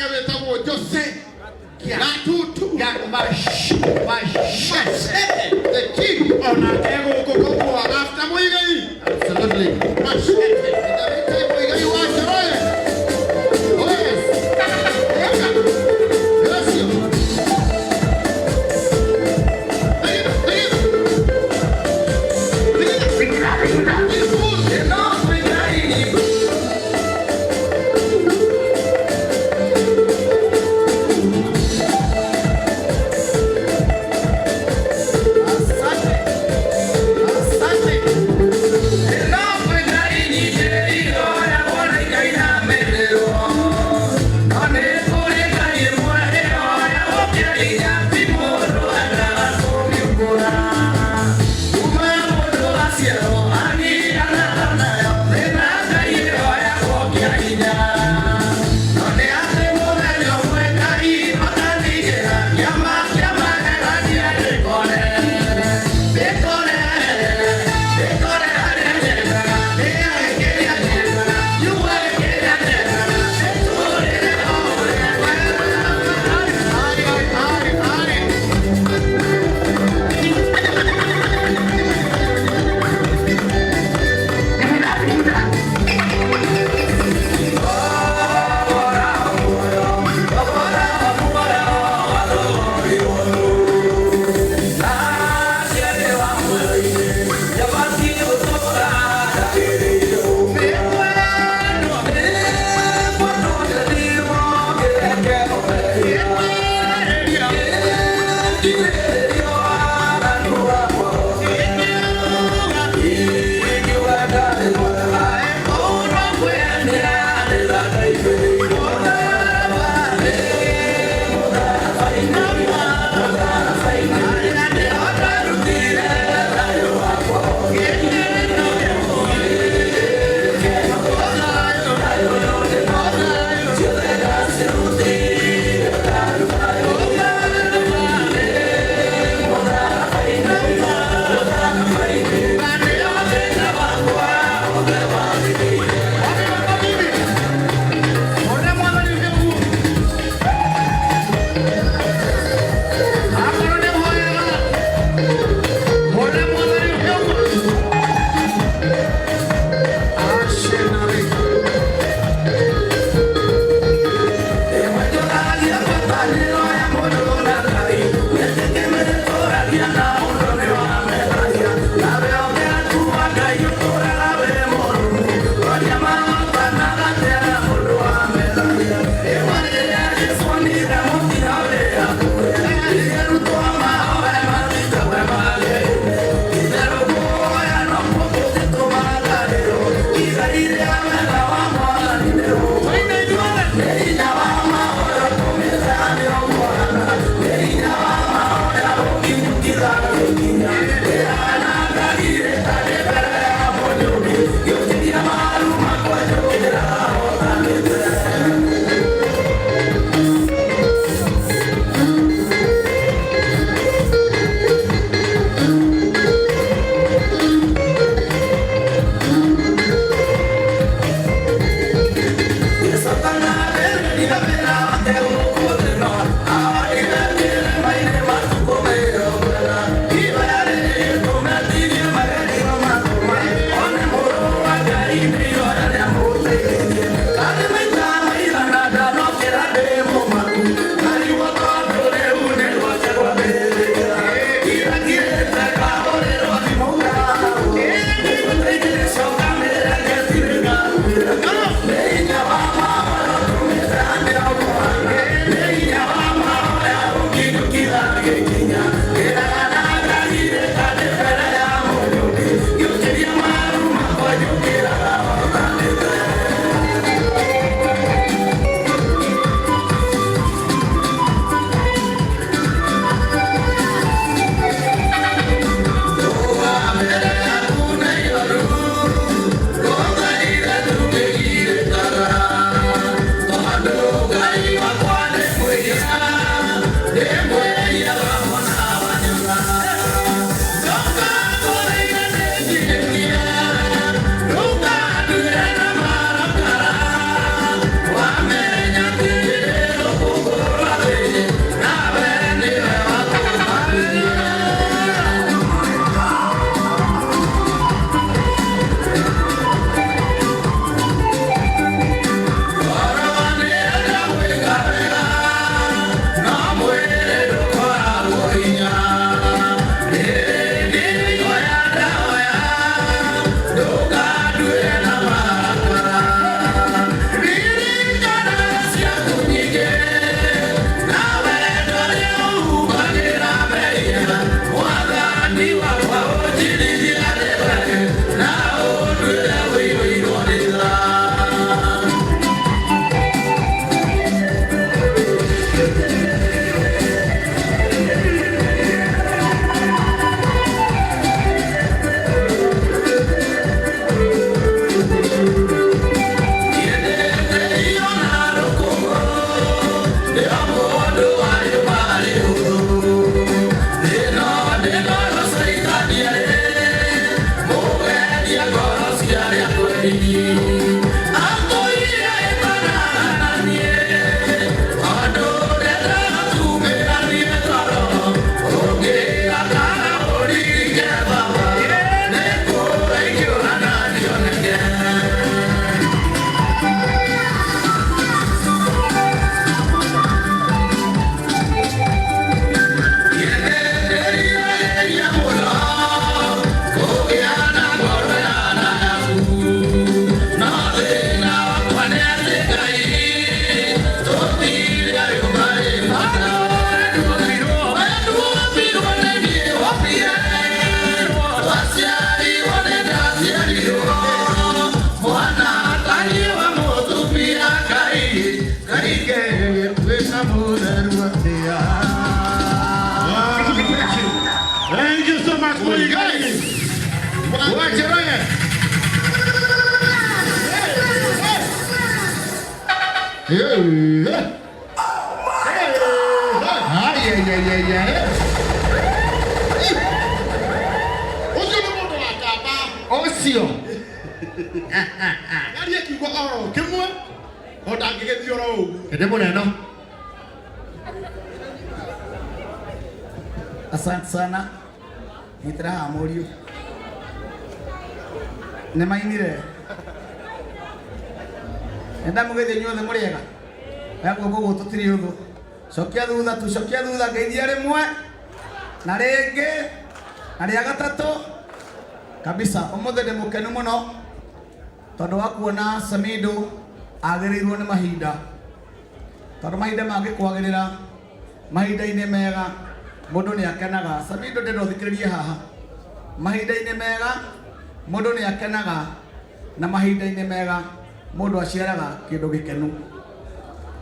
Mwanake wĩtagwo Jose Gatutu Machete. The king Onake gũkũ koguo after Muigai. Absolutely. Machete. In the meantime, Muigai wa Njoroge. Oh yes. Bless you. Thank you. Thank you. Thank you. Thank you. Asante. Asante. Ari, ari, ari. Thank you so much for you guys. Wacheroye. Yeah. Ay, ay, ay, ay, ay. Ũcio nĩ mũndũ wa kamba. Ocio. Yarie kiugo oro kĩmwe o ndangĩgĩthiĩ oro ũguo. Ende mũneno. Asante sana. Nyitĩra haha mũriũ. Nĩ mainire. Nĩ ndamũgeithia inyuothe mũrĩ ega. Oya guoko gũkũ tũtirĩ ũthũ. Cokia thutha tu, cokia thutha ngeithia rĩmwe na rĩngĩ na rĩa gatatũ kabisa. Ũmũthĩ ndĩ mũkenu mũno tondũ wa kuona Samido agĩrĩirwo nĩ mahinda, tondũ mahinda mangĩkwagĩrĩra mahinda-inĩ mega mũndũ nĩ akenaga. Samido ndĩrenda ũthikĩrĩrie haha, mahinda-inĩ mega mũndũ nĩ akenaga na mahinda-inĩ mega mũndũ aciaraga kĩndũ gĩkenu,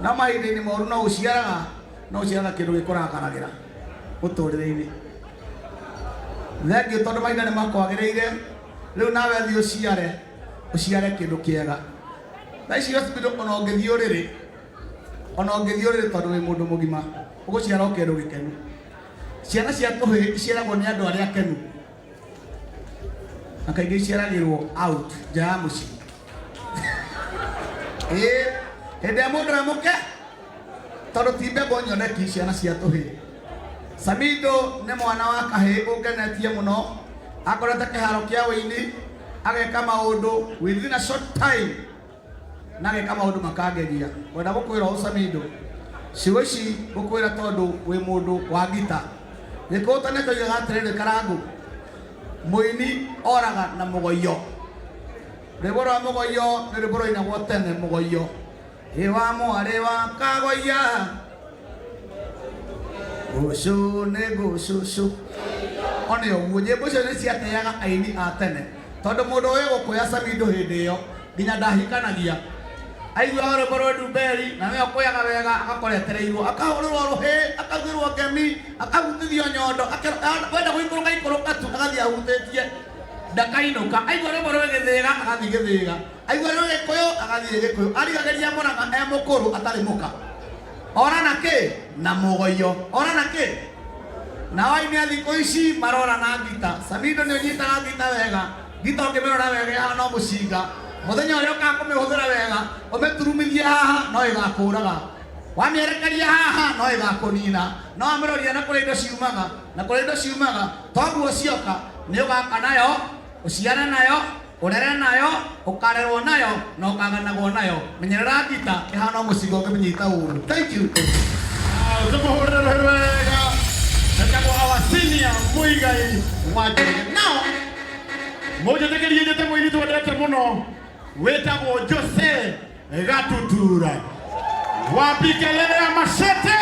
no mahinda-inĩ moru no ũciaraga kĩndũ gĩkũrakaragĩra mũtũrĩre-inĩ. Thengiũ tondũ mahinda nĩ makwagĩrĩire, rĩu nawe thiĩ ũciare ũciare kĩndũ kĩega. Thaa ici hospital ona ũngĩthiĩ ũrĩrĩ, ona ũngĩthiĩ ũrĩrĩ tondũ wĩ mũndũ mũgima ũgũciara o kĩndũ gĩkenu. Ciana cia tũhĩĩ iciaragwo nĩ andũ arĩa akenu, na kaingĩ iciaragĩrwo out nja ya mũciĩ. Ĩĩ, hĩndĩ ĩrĩa mũndũ e mũke, tondũ ti mbegũ nyoneki ciana cia tũhĩĩ. Samido nĩ mwana wa kahĩĩ ũngenetie mũno, akorete kĩharo kĩa wĩini ageka maũndũ within a short time na ageka maũndũ makangegia. Ngwenda gũkwĩra ũũ Samido, ciugo ici ngũkwĩra tondũ wĩ mũndũ wa ngita. Gĩkũyũ tene tũigaga atĩrĩrĩ, Karangũ, mũini oraga na mũgoiyo. Rwĩmbo rwa mũgoiyo nĩ rwĩmbo rwainagwo tene, mũgoiyo. Ĩ wa mwarĩ wa kagoiya, gũcũ nĩ gũcũcũ. One ũguo nyĩmbo icio nĩ ciateaga aini a tene, tondũ mũndũ ũyũ gũkũya Samido hĩndĩ ĩyo nginya ndahikanagia. Aiguaga rwĩmbo rwa Ndumberi na nĩwe ũkũyaga wega, agakora etereirwo, akahũrĩrwo rũhĩ, akaugĩrwo ngemi, akahutithio nyondo, wenda gũikũrũka ikũrũka tu agathiĩ ahutĩtie, ndakainũka. Aigua rwĩmbo rwĩ Gĩthĩga agathiĩ Gĩthĩga, aigua rwĩ Gĩkũyũ agathiĩ Gĩkũyũ. Arigagĩria Mũrang'a e mũkũrũ atarĩ mũka. Ora na kĩ? Na mũgoiyo. Ora na kĩ? Na aini a thikũ ici marora na ngita. Samido nĩ ũnyitaga ngita wega. Ngita ũngĩmĩrora wega ĩhana no mũcinga. Mũthenya ũrĩa ũkaga kũmĩhũthĩra wega, ũmĩturumithie haha no ĩgakũraga. Wamĩerekeria haha no ĩgakũnina. No wamĩroria na kũrĩa indo ciumaga, na kũrĩa indo ciumaga, toguo cioka nĩ ũgaka nayo, ũciare nayo, ũrere nayo, ũkarerwo nayo, na ũkaganagwo nayo. Menyerera ngita ĩhana o mũcinga ũngĩmĩnyita ũru. Thank you. Tũmũhũrĩre rũhĩ wega. Etagwo our senior Muigai wa Njoroge. Now, mũnjĩtĩkĩrie njĩte mũini twendete mũno wĩtagwo Jose Gatutura. Wapi kelele ya mashete?